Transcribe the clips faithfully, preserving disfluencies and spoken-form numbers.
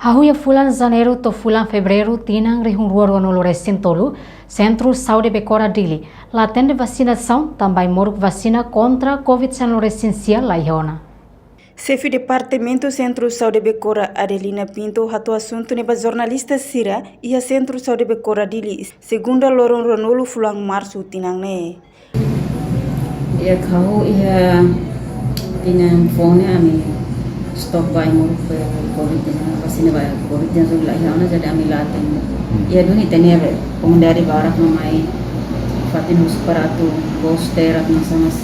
Hahú iha fulan Janeiru to'o fulan Fevereiru tinan rihun rua rua-nulu resin tolu, Sentru Saúde Becora Dili la atende vasinasaun tanba ai-moruk vasina kontra Covid sanulu resin sia la iha ona. Xefe Departamentu Sentru Saúde Becora, Adelina Pinto, hato'o asuntu ne'e ba jornalista sira iha Sentru Saúde Becora Dili, segunda loron ruanulu fulan Marsu tinan ne'e. Iha hahú iha tinan foun ne'e ami stok ba ai-moruk ba Covid tinan, vasina ba Covid tinan so la iha ona, jadi ami la atende. Iha duni tenke be komunidade barak mai fatin husi para atu booster atu masa mas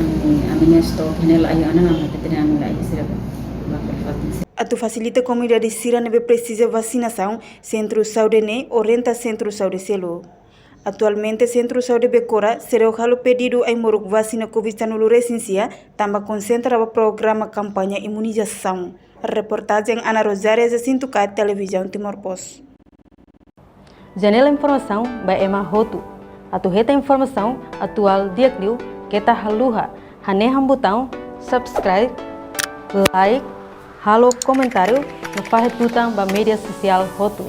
ami, ami-nia stok ne'e la iha ona, ami hatete ami la iha sira ba, ba fatin sira. Atu fasilita komunidade sira ne'ebé presiza vasinasaun, Sentru Saúde ne'e orienta Sentru Saúde seluk. Atualmente, Sentru Saúde Becora seidauk halo pedidu ai-moruk vasina Covid sanulu resin sia, tanba konsentra ba programa kampaña imunizasaun. Reportajen Ana Rosária, Jacinto Cat, Televizaun Timor Post. Janela informasaun ba ema hotu. Atu hetan informasaun atuál di'ak liu, keta haluha hanehan butaun subscribe, like, halo komentáriu no fahe tutan ba média sosiál hotu.